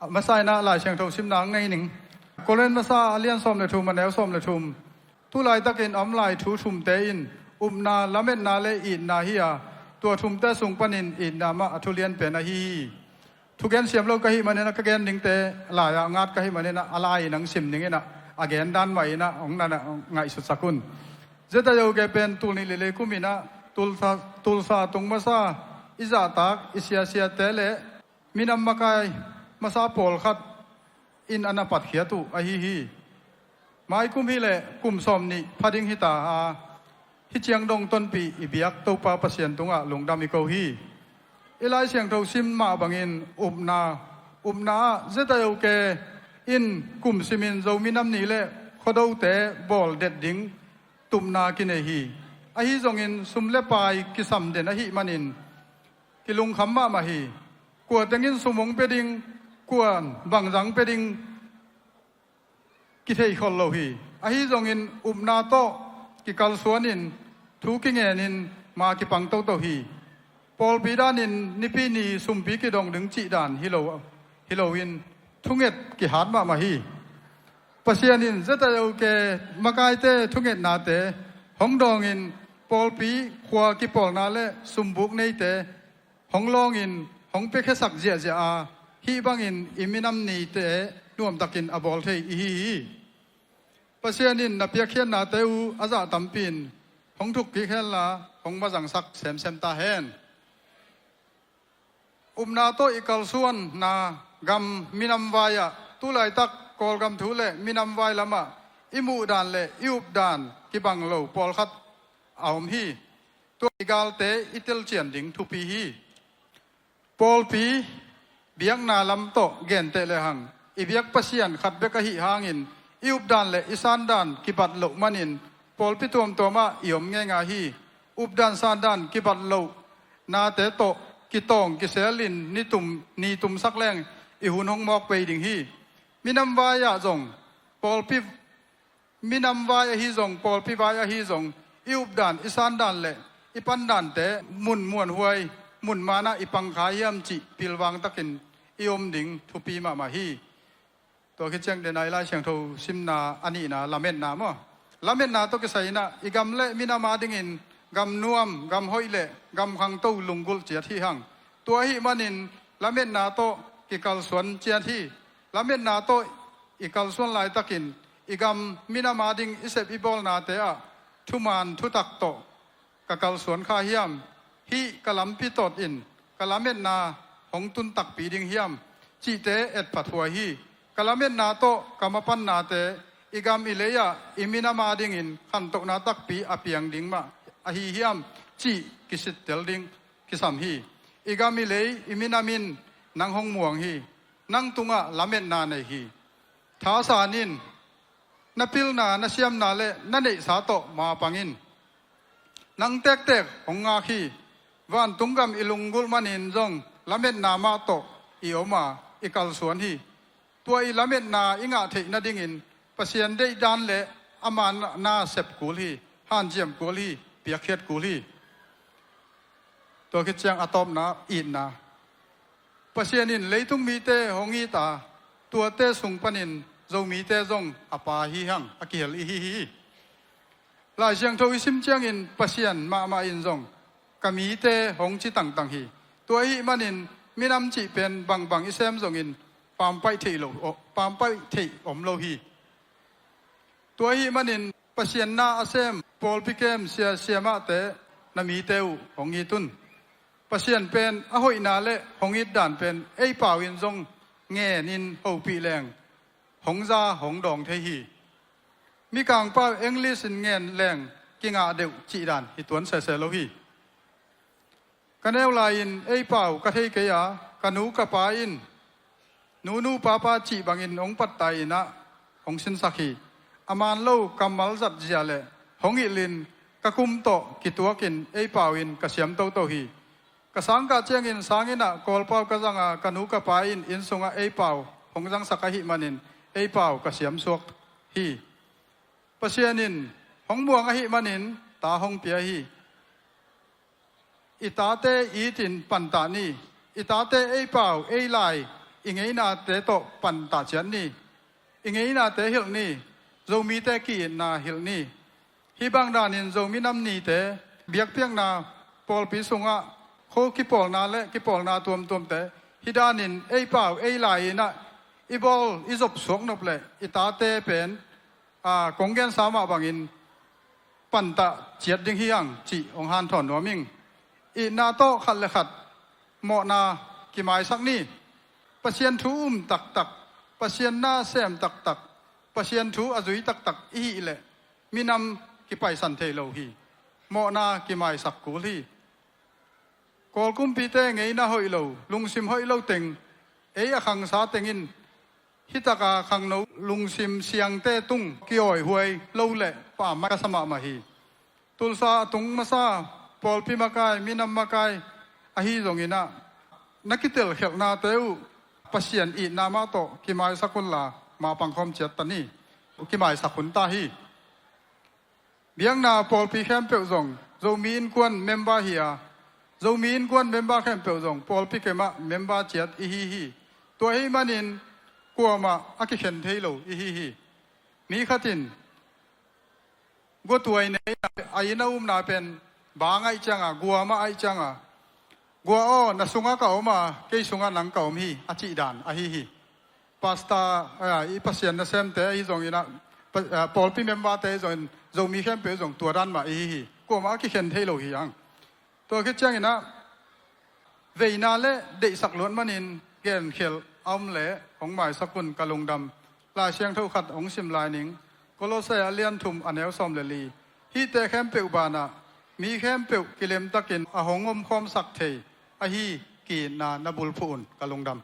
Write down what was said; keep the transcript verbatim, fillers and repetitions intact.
Masa in ah Lai Siangtho simna ang nei ning. Korin masa a lian sawm le thum, a neu sawm le thum. Tulaitakin a om lai thu thumte in upna, lametna le itna hi a, tua thumte sung panin itna mah a thulian pen ahi hi. Thugen siam lo ka hih manin ah ka gen dingte lai-ah ngat ka hih manin ah a lai-in ang sim ning in ah a gen dan mah in ah hong na na ngaihsutsak un. ZIOK pen tul nih le li kum in ah Tulsa, Tulsa tung masa i zahtak i siasiate le minam makai masa pawlkhat in a na patkhiat uh ahi hi. Mai kum hi leh kum sawm nih pha ding hi ta a, hih ciang dong tonpih i biak Topa Pasian tungah lungdam i ko hi. I Lai Siangtho sim mah bangin upna, upna ah ZIOK in kum simin Zomi Nam Ni le Khuadote bawl det ding tupna kinei hi. Ahi zongin sum le pai kisam den ahih manin kilungkham mahmah hi. Kua tengin sum hong pia ding, kuan bangzah pia ding kithei khol lo hi. Ahi zongin upna tawh kikalsuanin thu kingenin ma kipang toto hi. Pawlpi danin Nipi ni sumpi kidong ding cih dan hi lo, hi loin thunget kihat mahmah hi. Pasian in ZIOK makaite thungetnate hong dawngin pawlpi khua kipawlna le sumbuk neite hong lawngin hong piakhiasak ziahziah a, hih bangin i minam nite nuamtakin a bawl thei i hi hi. Pasian in na piakkhiatnate uh a zah tampi in hong thuk kik henla hong mazangsak semsem ta hen. Upna tawh i kalsuanna gam minam vai-ah, tulaitak Kawlgam thu le minam vai lamah i muhdan le i updan kibang lo pawlkhat a om hi. Tua i galte i telcian ding thupi hi. Pawlpi biakna lam tawh genteh lehang, i biak Pasian khat bek ahih hangin i updan le i sandan kibat loh manin pawlpi tuamtuamah i om ngeingai hi. Updan sandan kibat loh nate tawh kitawng kiselin nitum, ni tumsak leng i hun hong mawk pei ding hi. Minam vai-ah zong pawlpi minam vai ahi zong, pawlpi vai ahi zong, i updan, i sandan le i pandante mun muanhuai, mun manah i pangkha hiam cih pilvangtakin i om ding thupi mahmah hi. Tua khit ciang dena i Lai Siangtho simna a nihna lametna maw? Lametna tawh kisai inah i gam le minam adingin gam nuam, gam hoih le gam khangto lunggulh ciat hi hang. Tua ahih manin lametna tawh kikalsuan ciat hi. Lametna tawh i kalsuan laitakin i gam minam ading i sep i bawlnate ah thuman thutak tawh ka kalsuan kha hiam? Hih ka lampi tawt in ka lametna hong tun takpi ding hiam? Cihte etphat huai hi. Ka lametna tawh ka mapannate i gam i lei-ah i minam adingin khantohna takpi a piang ding mah ahi hiam? Cih kisittel ding kisam hi. I gam i lei i minam in nang hong muang hi. Nang tungah lametna nei hi. Thasan in, na pilna na siamna le na neihsa tawh mapang in. Nang tektek hong ngak hi. Vantung gam i lunggulh manin zong lametna mah tawh i om a, i kalsuan hi. Tua i lametna i ngah theih nadingin Pasian deihdan le ama na sep kul hi, hanciam kul hi, piakkhiat kul hi. Tua khit ciang a tawpna itna. Pasian in leitung mite hong it a, tuate sung panin Zomite zong a pa hi hang a kihel i hi hi. Lai Siangtho i sim ciangin Pasian mahmah in zong ka mite hong ci tangtang hi. Tua ahih manin minam cih pen bangbang i sem zongin pampaih theih lo, pampaih theih om lo hi. Tua ahih manin Pasian na a sem pawlpi kem sia siamahte na mite uh hong it un. Pasian pen a hoihna le hong it dan pen ei pau in zong ngenin hopih leng hong za hong dawng thei hi. Mikang pau English in ngen leng kingah deuh cih dan hi tuan sese lo hi. Ka neu lai-in ei pau ka thei kei a, ka nu ka pa in nunu papa cih bangin hong pattai inah hong sinsak hi. A man lo kammal zat zia le hong hilhin ka kum tawh kituakin ei pau in ka siam toto hi. Ka sangkah ciangin sang innah Kawlpau ka zang a, ka nu ka pa in inn sungah ei pau hong zangsak ahih manin ei pau ka siam suak hi. Pasian in hong muang ahih manin ta hong pia hi. I tate itin pantah ni. I tate ei pau, ei lai, i ngeinate tawh pantah ciat ni. I ngeinate hilh ni. Zomite ki-itna hilh ni. Hih bang danin Zomi Nam Nite biakpiakna pawlpi sungah kho kipawlna le kipawlna tuamtuamte hih danin ei pau ei lai-inah i bawl i zop suak nop leh i tate pen kong gensa mah bangin pantah ciat ding hi hang cih hong hanthawn nuam ing. Itna tawh khat le khat mawhna kimaisak ni. Pasian thu um taktak, Pasian na sem taktak, Pasian thu a zui taktak i hih leh minam kipaisan thei lo hi. Mawhna kimaisak kul hi. Kawl kumpite ngeina hoih lo, lungsim hoih lo teng, ei a khangsa teng in hih taka khangno lungsim siangte tung kiawihuai lo leh pammaih ka sa mahmah hi. Tulsa a tung masa pawlpi makai, minam makai ahi zonginah na kitelkhialhnate uh Pasian itna mah tawh kimaisak unla mapang khawm ciat ta ni. Kimaisak hun ta hi. Biakna pawlpi khempeuh zong Zomi Innkuan member hi a, Zomi Innkuan member khempeuh zong pawlpi kemah member ciat i hi hi. Tua ahih manin kuamah a kikhen thei lo i hi hi. Mi khatin guatuai nei a inn a umna pen bang aih cianga, gua mah aih cianga, gua aw, na sungah ka om a, kei sungah nang ka om hi a cih dan ahi hi. Pastor, ah, i Pasian nasemte ahi zonginah, pa-, ah, pawlpi memberte ahi zongin, Zomi khempeuh zong tua dan mah i hi hi. Kuamah a kikhen thei lo hi ang. Tua khit cianginah veina le deihsak luat manin genkhelh a om leh hong maisak un ka lungdam. Lai Siangtho khat hong sim lai ning. Kolose a lian thum a neu sawm le li. Hihte khempeuh banah mi khempeuh kilemtakin a hong omkhawmsak thei ahi ki-itna na bulphuh un ka lungdam.